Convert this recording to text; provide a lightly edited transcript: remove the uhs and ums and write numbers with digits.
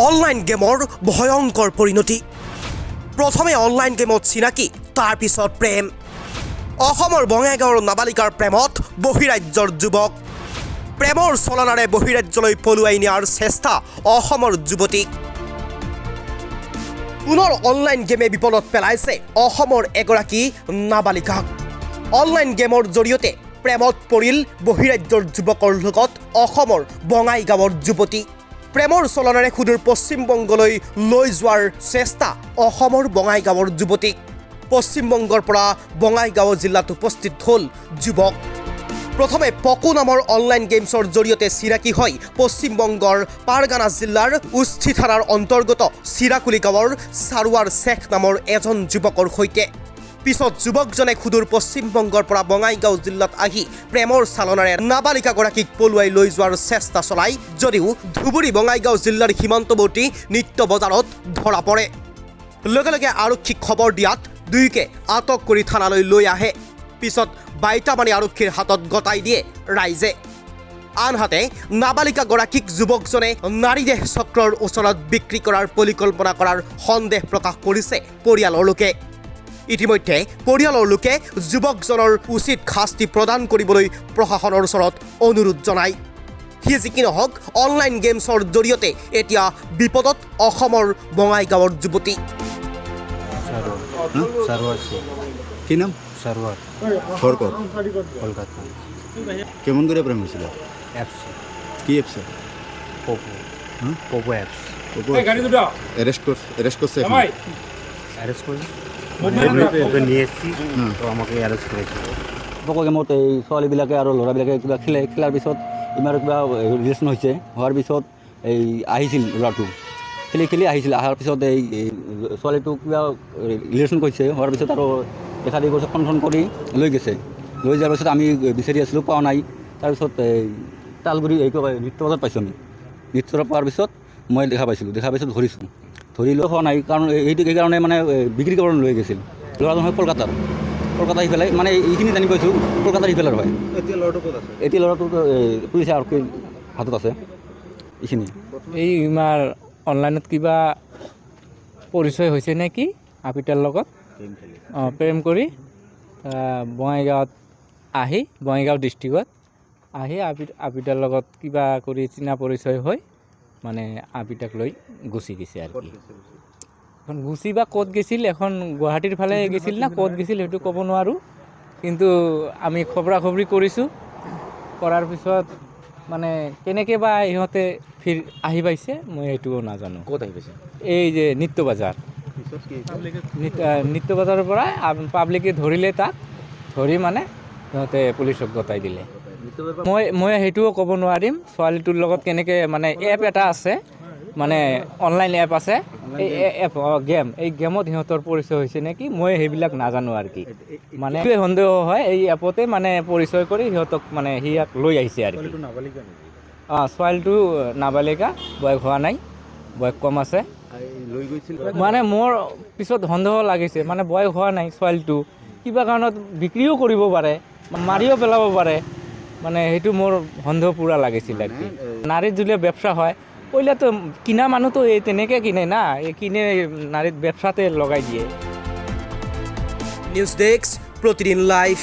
Online গেমৰ ভয়ংকৰ পৰিণতি। প্ৰথমে অনলাইন গেমত চিনাকি, তাৰপিছত প্ৰেম। অসমৰ বঙাইগাঁৱৰ নাবালিকাৰ প্ৰেমত বহিৰাজ্যৰ যুৱক। প্ৰেমৰ চলনাৰে বহিৰাজ্যলৈ পলুৱাই নিয়াৰ চেষ্টা অসমৰ যুৱতীক। পুনৰ অনলাইন গেমে বিপদত পেলাইছে অসমৰ এগৰাকী নাবালিকাক। অনলাইন গেমৰ জৰিয়তে প্ৰেমত পৰিল বহিৰাজ্যৰ যুৱকৰ লগত অসমৰ বঙাইগাঁৱৰ যুৱতী। প্ৰেমৰ চলনাৰে সুদূৰ পশ্চিমবংগলৈ লৈ যোৱাৰ চেষ্টা অসমৰ বঙাইগাঁৱৰ যুৱতীক। পশ্চিমবংগৰ পৰা বঙাইগাঁও জিলাত উপস্থিত হ'ল যুৱক। প্ৰথমে পকো নামৰ অনলাইন গেমছৰ জৰিয়তে চিনাকি হৈ পশ্চিমবংগৰ পাৰগানা জিলাৰ উস্থি থানাৰ অন্তৰ্গত চিৰাকুলি গাঁৱৰ চাৰোৱাৰ শ্বেখ নামৰ এজন যুৱকৰ সৈতে। পিছত যুৱকজনে সুদূৰ পশ্চিমবংগৰ পৰা বঙাইগাঁও জিলাত আহি প্ৰেমৰ চালনাৰে নাবালিকাগৰাকীক পলুৱাই লৈ যোৱাৰ চেষ্টা চলায় যদিও ধুবুৰী বঙাইগাঁও জিলাৰ সীমান্তৱৰ্তী নিত্য বজাৰত ধৰা পৰে। লগে লগে আৰক্ষীক খবৰ দিয়াত দুয়োকে আটক কৰি থানালৈ লৈ আহে। পিছত বাইটামাৰী আৰক্ষীৰ হাতত গতাই দিয়ে ৰাইজে। আনহাতে নাবালিকাগৰাকীক যুৱকজনে নাৰীদেহ চক্ৰৰ ওচৰত বিক্ৰী কৰাৰ পৰিকল্পনা কৰাৰ সন্দেহ প্ৰকাশ কৰিছে পৰিয়ালৰ লোকে। ইতিমধ্যে পৰিয়ালৰ লোকে যুৱকজনৰ উচিত শাস্তি প্ৰদান কৰিবলৈ প্ৰশাসনৰ ওচৰত অনুৰোধ জনায়। সি যি কি নহওক, অনলাইন গেমছৰ জৰিয়তে এতিয়া বিপদত অসমৰ বঙাইগাঁৱৰ যুৱতী। সারোয়ার শেখ। কি নাম? সারোয়ার। ঘর কত? কলকাতা। কেমন করে প্রেম হয়েছিল? অ্যাপস। কি অ্যাপসে? পোপো। হুম? Poco apps. Arrest করছে? অ্যারেস্ট করছে এখন? অ্যারেস্ট করে ওকে নিয়ে এসেছি, তো আমাকে অ্যারেস্ট করেছে। পক' গেমত এই ছোৱালীবিলাকে আৰু ল'ৰাবিলাকে কিবা খেলে। খেলাৰ পিছত ইমাৰ কিবা ৰিলেশ্যন হৈছে। হোৱাৰ পিছত এই আহিছিল ল'ৰাটো, খেলি খেলি আহিছিল। অহাৰ পিছত এই এই ছোৱালীটোক কিবা ৰিলেশ্যন কৰিছে। হোৱাৰ পিছত আৰু দেখা দি কৰিছে, ফোন ফোন কৰি লৈ গৈছে। লৈ যোৱাৰ পিছত আমি বিচাৰি আছিলোঁ, পোৱা নাই। তাৰপিছত এই তালগুৰি, এই কি কয়, নৃত্য বজাত পাইছোঁ আমি। নৃত্য পোৱাৰ পিছত মই দেখা পাইছিলোঁ। দেখা পিছত ধৰিছোঁ। ধৰি লৈ হোৱা নাই, কাৰণ এইটো সেইকাৰণে মানে বিক্ৰী কৰিবলৈ লৈ গৈছিল। ল'ৰাজন হয় কলকাতাৰ। কলকাতা সিফালে, মানে এইখিনি জানি পাইছোঁ, কলকাতাৰ সিফালৰ হয়। এতিয়া ল'ৰাটো ক'ত আছে? এতিয়া ল'ৰাটো পুলিচ আৰক্ষীৰ হাতত আছে, এইখিনি। এই ইমাৰ অনলাইনত কিবা পৰিচয় হৈছে নেকি আপিতাৰ লগত, অঁ, প্ৰেম কৰি বঙাইগাঁৱত আহি, বঙাইগাঁও ডিষ্ট্ৰিক্টত আহি আপিতাৰ লগত কিবা কৰি চিনা পৰিচয় হৈ মানে আপিতাক লৈ গুচি গৈছে আৰু কি। এখন গুচি বা ক'ত গৈছিল, এখন গুৱাহাটীৰ ফালে গৈছিল না ক'ত গৈছিল, সেইটো ক'ব নোৱাৰোঁ। কিন্তু আমি খবৰা খবৰি কৰিছোঁ। কৰাৰ পিছত মানে কেনেকৈ বা ইহঁতে ফিৰ আহি পাইছে, মই সেইটোও নাজানো। ক'ত আহি পাইছে? এই যে নিত্য বজাৰ, নিত্য বজাৰৰ পৰা পাব্লিকে ধৰিলে তাক। ধৰি মানে সিহঁতে পুলিচক গতাই দিলে। মই সেইটোও ক'ব নোৱাৰিম, ছোৱালীটোৰ লগত কেনেকৈ মানে এপ এটা আছে, মানে অনলাইন এপ আছে, এই এপ গেম, এই গেমত সিহঁতৰ পৰিচয় হৈছে নেকি, মই সেইবিলাক নাজানো আৰু কি। মানে এইটোৱে সন্দেহ হয়, এই এপতে মানে পৰিচয় কৰি সিহঁতক মানে সিয়াক লৈ আহিছে আৰু কি। অঁ, ছোৱালীটো নাবালিকা, বয়স হোৱা নাই, বয়স কম আছে। লৈ গৈছিল? মানে মোৰ পিছত সন্দেহ লাগিছে, মানে বয়স হোৱা নাই ছোৱালীটো, কিবা কাৰণত বিক্ৰীও কৰিব পাৰে, মাৰিও পেলাব পাৰে। মানে সেইটো মোৰ সন্দেহ পূৰা লাগিছিল আৰু কি। নাৰীত যদি ব্যৱসা হয়, পইলাতো কিনা মানুহতো এই তেনেকৈ কিনে না, এই কিনে নাৰীত ব্যৱসাতে লগাই দিয়ে। নিউজ ডেস্ক, প্ৰতিদিন লাইভ।